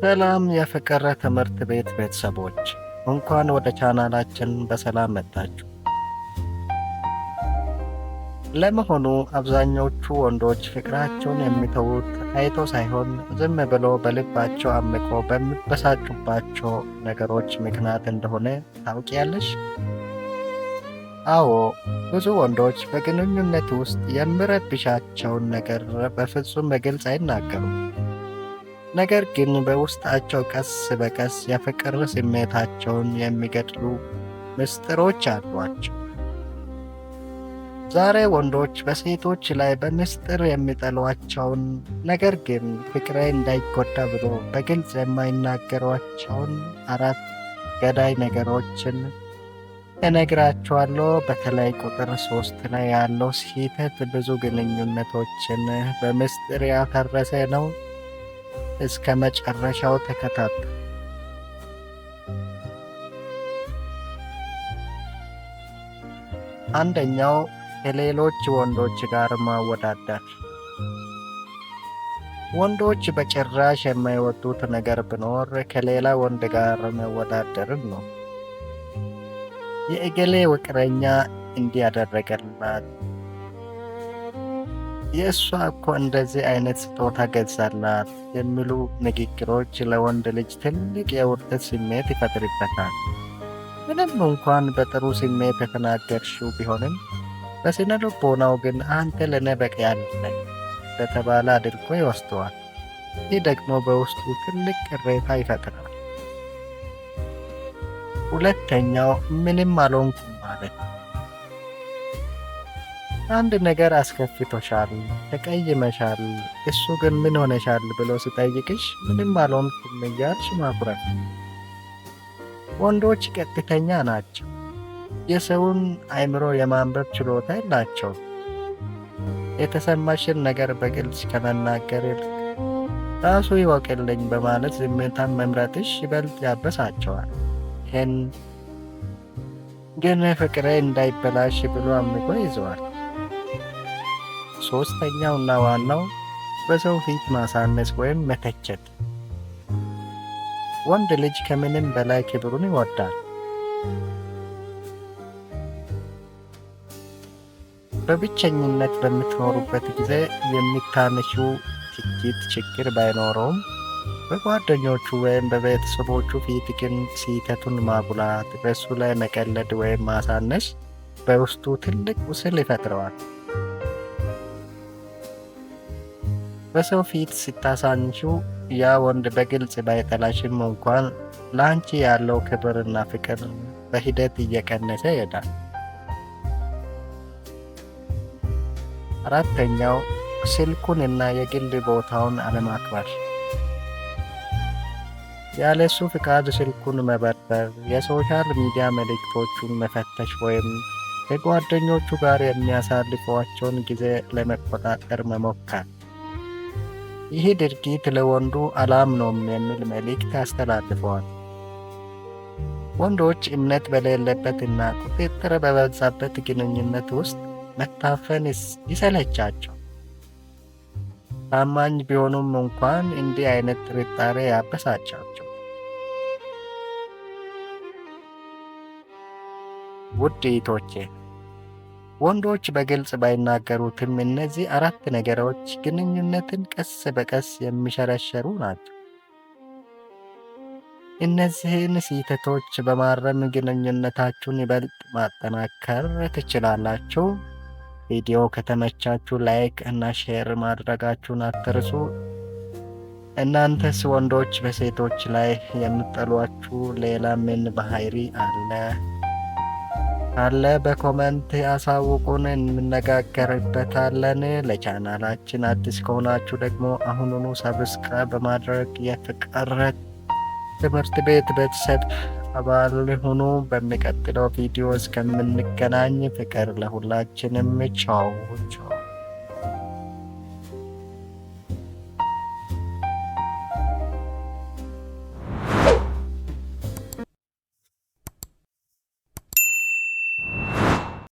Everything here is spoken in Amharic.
ሰላም የፍቅር ትምህርት ቤት ቤተሰቦች፣ እንኳን ወደ ቻናላችን በሰላም መጣችሁ። ለመሆኑ አብዛኞቹ ወንዶች ፍቅራቸውን የሚተዉት አይቶ ሳይሆን ዝም ብሎ በልባቸው አምቆ በሚበሳጩባቸው ነገሮች ምክንያት እንደሆነ ታውቂያለሽ? አዎ፣ ብዙ ወንዶች በግንኙነት ውስጥ የሚረብሻቸውን ነገር በፍጹም በግልጽ አይናገሩም። ነገር ግን በውስጣቸው ቀስ በቀስ የፍቅር ስሜታቸውን የሚገድሉ ምስጢሮች አሏቸው። ዛሬ ወንዶች በሴቶች ላይ በምስጢር የሚጠሏቸውን፣ ነገር ግን ፍቅሬ እንዳይጎዳ ብሎ በግልጽ የማይናገሯቸውን አራት ገዳይ ነገሮችን እነግራችኋለሁ። በተለይ ቁጥር 3 ላይ ያለው ስህተት ብዙ ግንኙነቶችን በምስጢር ያፈረሰ ነው። እስከ መጨረሻው ተከታተሉ። አንደኛው፣ ከሌሎች ወንዶች ጋር ማወዳደር። ወንዶች በጭራሽ የማይወዱት ነገር ቢኖር ከሌላ ወንድ ጋር መወዳደርን ነው። የእገሌ ፍቅረኛ እንዲህ ያደረገላት፣ የእሷ እኮ እንደዚህ አይነት ስጦታ ገዛላት የሚሉ ንግግሮች ለወንድ ልጅ ትልቅ የውርደት ስሜት ይፈጥርበታል። ምንም እንኳን በጥሩ ስሜት የተናገርሽው ቢሆንም፣ በስነ ልቦናው ግን አንተ ለእኔ በቂ አይደለህም እንደተባለ አድርጎ ይወስደዋል። ይህ ደግሞ በውስጡ ትልቅ ቅሬታ ይፈጥራል። ሁለተኛው፣ ምንም አልሆንኩም ማለት። አንድ ነገር አስከፍቶሻል፣ ተቀይመሻል፣ እሱ ግን ምን ሆነሻል ብሎ ሲጠይቅሽ ምንም አልሆንኩም እያልሽ ማኩረፍ። ወንዶች ቀጥተኛ ናቸው። የሰውን አእምሮ የማንበብ ችሎታ የላቸውም። የተሰማሽን ነገር በግልጽ ከመናገር ይልቅ ራሱ ይወቅልኝ በማለት ዝምታን መምረጥሽ ይበልጥ ያበሳጨዋል። ይህን ግን ፍቅሬ እንዳይበላሽ ብሎ አምቆ ይዘዋል። ሶስተኛውና ዋናው፣ በሰው ፊት ማሳነስ ወይም መተቸት። ወንድ ልጅ ከምንም በላይ ክብሩን ይወዳል። በብቸኝነት በምትኖሩበት ጊዜ የምታነሺው ትችት ችግር ባይኖረውም፣ በጓደኞቹ ወይም በቤተሰቦቹ ፊት ግን ስህተቱን ማጉላት፣ በእሱ ላይ መቀለድ ወይም ማሳነስ በውስጡ ትልቅ ቁስል ይፈጥረዋል። በሰው ፊት ስታሳንሺው ያ ወንድ በግልጽ ባይጠላሽም እንኳን ለአንቺ ያለው ክብርና ፍቅር በሂደት እየቀነሰ ይሄዳል። አራተኛው፣ ስልኩን እና የግል ቦታውን አለማክበር። ያለሱ ፍቃድ ስልኩን መበርበር፣ የ social media መልእክቶቹን መፈተሽ ወይም ከጓደኞቹ ጋር የሚያሳልፏቸውን ጊዜ ለመቆጣጠር መሞከር። ይህ ድርጊት ለወንዱ አላምነውም የሚል መልእክት ያስተላልፈዋል። ወንዶች እምነት በሌለበት እና ቁጥጥር በበዛበት ግንኙነት ውስጥ መታፈን ይሰለቻቸው። ታማኝ ቢሆኑም እንኳን እንዲህ አይነት ጥርጣሬ ያበሳጫቸው። ውድ እህቶቼ፣ ወንዶች በግልጽ ባይናገሩትም እነዚህ አራት ነገሮች ግንኙነትን ቀስ በቀስ የሚሸረሸሩ ናቸው። እነዚህን ስህተቶች በማረም ግንኙነታችሁን ይበልጥ ማጠናከር ትችላላችሁ። ቪዲዮ ከተመቻችሁ like እና share ማድረጋችሁን አትርሱ። እናንተስ ወንዶች በሴቶች ላይ የምትጠሏችሁ ሌላ ምን ባህሪ አለ? ካለ በ comment ያሳውቁን፣ እንነጋገርበታለን። ለቻናላችን አዲስ ከሆናችሁ ደግሞ አሁኑኑ subscribe በማድረግ የፍቅር ትምህርት ቤት ቤተሰብ አባል ሁኑ። በሚቀጥለው ቪዲዮ እስከምንገናኝ ፍቅር ለሁላችንም። ቻው ቻው።